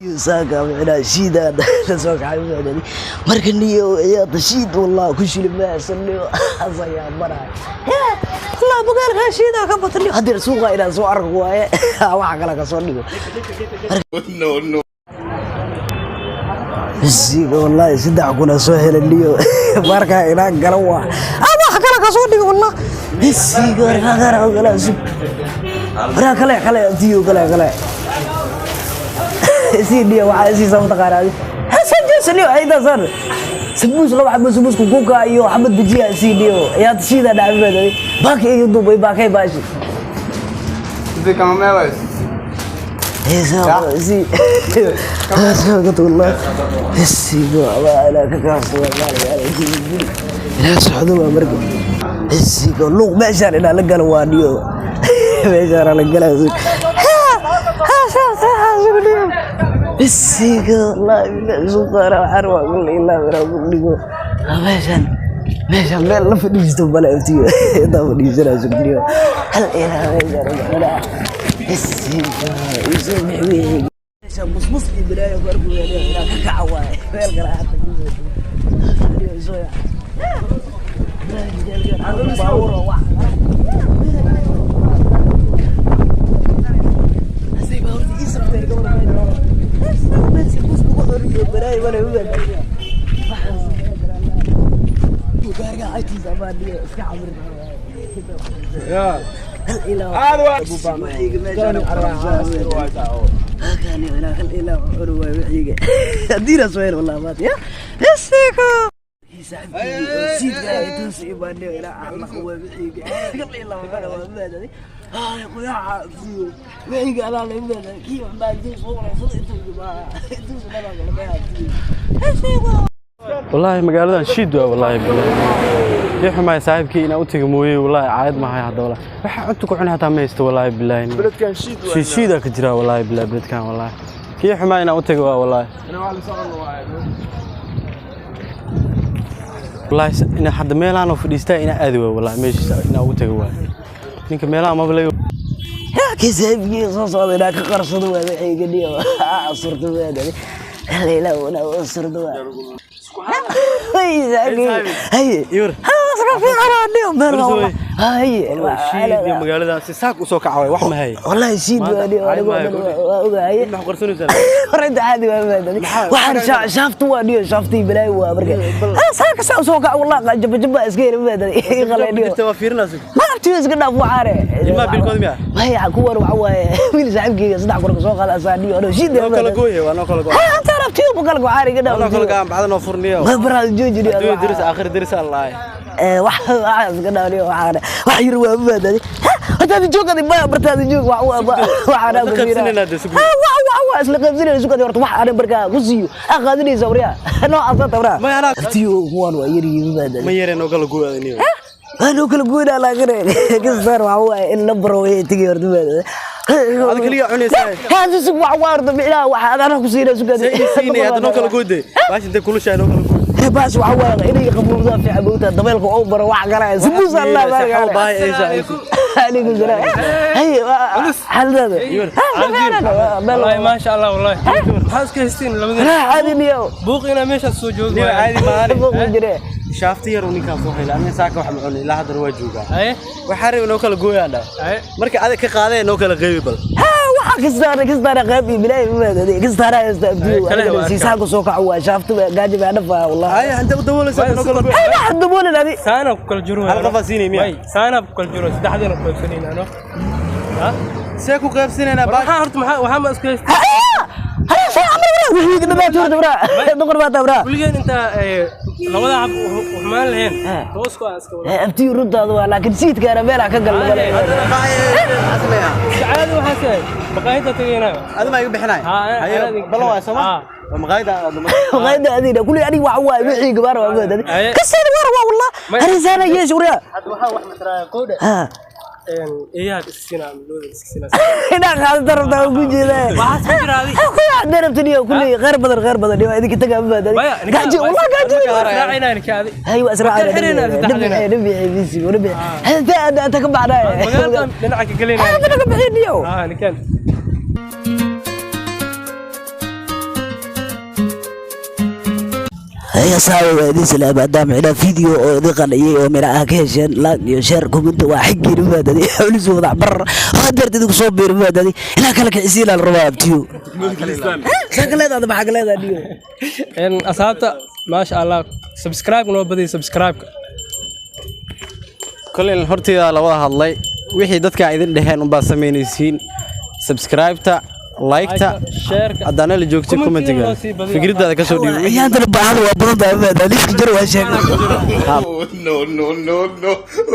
Saaka micnaa shiidaan la soo kacay micnaa marka niyo ciyaarta shiid wallah ku shili maasaniyo asayaa maraya wallah magaalka shiidaa ka bataniyo haddii suuqa inaan soo arko waaye waxa kale ka soo dhigo. No, no. Bisiga wallahi 3,000 soo helay niyo marka inaan galo waa wax kale ka soo dhigo wallah bisiga warka kale sug waraa kale kale tiyo kale kale si niyo waxaa isiisa mataqaanaa hasan jeesaniyo ayda sar sambuus laba xabo sambuus kukuka iyo xabad bajiya si niyo ayaad shiida dhacbeed baaki iyo duubay baakay baashi. Sidee kama meelays? Si wallah bisiga waa ka kaafso ilaa socdo waa marka bisiga luuq meeshaan inaa la galo waa niyo meeshaan la galaa bisiga wallahi billahi suuqaana waxaan waa kul ilaa inaan ku dhigo meeshaan meeshaan meel la fadhiisto bale abtiyo intaa fadhiisanaa sugniyo hal ilaa meeshaan galaa bisiga isoo bixi wixii meeshaan musmus iyo balaayo ku arku weeliyo inaa ka kaca waaye meel kale hata soo baabuur wax Wallaahi magaaladan shiid waa wallaahi billahi ii xumaay saaxiibkii inaan u tago mooyey wallaahi caayad maahay hadda wallaahi waxa cunto ku cuni hataa ma haysto wallaahi billahi Beledkan shiid waa. Shiid shiidaa ka jiraa wallaahi billahi beledkan wallaahi kii xumaay inaan u tago waa wallaahi Ina wax la socon waaye. Wallaahi ina hadda meelaan oo fadhiistaa inaan aadi waay wallaahi meeshiisa inaan ugu tago waay ninka meelaha maba laga kii saaxiibkii soo socda inaa ka qarsado waa wixii dhiyo asurta waa leila wana asurta waa haye Yur. iska fiican dhiyo meel waa haye shiid iyo magaaladan si saak usoo kaca waay wax ma hay wallahi shiid waa dhiyo anigu waa ogahay maxaa qarsanaysaa horenta caadi waa maadani waxaan shaaftu waa dhiyo shaaftii balaayo waa marka saaka saa soo kaca wallahi jaba jaba iska yara maadani qalay dhiyo jirta waa fiirinaysa ma abtiyo iska dhaaf waxaane Ilmaha bilkooda miyaa? maya kuwan waxa waaye wiil saaxiibkeyga 3,000 ka soo qaada asaa dhiyo anoo shiid noo kala gooye waa noo kala gooye anta abtiyo bukal waxaane iga dhaaf noo kala gaan bacda noo furniyo ma baraad jooji dhiyo adduunya diris aakhir diris allahay wax wax iska dhaaf dhiyo waxaane wax yar waa maadani hortaada joogadi maya bartaada joog wax waxaana Isla qaybsanaynaa dee sugni. wax wax wax isla qaybsanayna sugadi horta wax aan markaa ku siiyo aa qaadanaysa waryaa noocaasa tabraa Maya anaa- abtiyo kuwan waa yar yihiin maadani ma yareen noo kala gooy adniyo anuu kala goynaa laakiin kasar waxa waaye in la baro way tigi horta maadani Adiga kaliya cunaysaa. haasi sug wax waa horta micnaha waxa adana ku siinaa sugadi see ii siinaya hadda noo kala gooyde baash intay kulushahay noo kala gooy baas waxa waaye inay qabowdaa fiican bowta dabeelka oo baro wax kale sambuus allah Saxaw baahay eesha عليكم السلام هي حالدada والله ما شاء الله والله maxaa iska haystiin labadii لا عادي اليوم buuq inaa meeshaas soo joogi niyo waayo. caadi maahane buuq ma jire shaafti yar uu ninkaan soo helay aniga saaka wax ma cunay ilaa haddana waa joogaa haye waxaa rabay noo kala gooyaan dha haye marka adag ka qaadee noo kala qeybi bal waxa kastaana kastaana qayb iyo bilaahi ma kastaana haysta abdiyo Kale waa arkaa. siisaanka soo kaco waa shaaftu gaajo baa dhafa wallahi haya inta u dabooleysa noo kala gooy waxa daboolin adi saana ku kala jiro Hal qof aa siinay miya? Way, saana ku kala jiro saddexdeena ku qaybsanayna ano ha see ku qaybsanaynaa war baash maxaa horta maxaa waxaa ma isku haystiin haya soo amar wala wixii dhamaat horta bra doqor baa tabra kuligeen intaa labada xab waxmaan lahayn toosku aan iska wada abtiyo runtaadu waa laakiin siidkaana meelaa ka galno male caadi waxaa sahay maqaayadda tagaynaa adi maa iga bixinay Ha, ana- haye ana idin ballan waay sooma Ha. waa maqaayada aad maqaayada adina kulli aniga waxa waaye wixii gabaar waa maadadi Haye. kaseen war waa wallah harisaana yeesh wariya hadda waxaa wax mataraya kowdha ha eeyaha iska siinaa ama looda iska siinaa inaa qaadata rabtaa ugu jeedaa Waxaas ku jira adi. darabtaniyo kulli khayr badan khayr badan iyo idinka tagaa ma baadadi Maya, gaajo wallah gaajo raacayna ninka adi hay waa israacayna Xirina, nabi nabi bisi nabi hada anta ka baxnaa magaalada dhinaca ka gelinaa hada ka bixiniyo ah ninkan. Asxaabi, waa idin salaam. Haddaa micnaa video oo idin qanciyey oo micnaa ah ka hesheen, like iyo share, comment waa xaggiina, maadadi xawlisu wadax bar hadeert idinku soo biir, maadadi ilaa kala kicisiin la rabaa. Abtiyo, saa ka leedaada, maxaa ka leedaha dhiyo? Asxaabta, maasha Allah, subscribe noo badiy, subscribe. Koley horteyda la wada hadlay. Wixii dadka idin dheheen unbaa samaynaysiin: subscribe-ta, like-ta, share-ka, haddaana la joogtay, comment-iga comment-iga noo sii badiyo. Fikradaada ka soo dhiibo. Ciyaantana baahada waa badan tahay, maadadi liiska jar waa sheeg. No, no, no, no.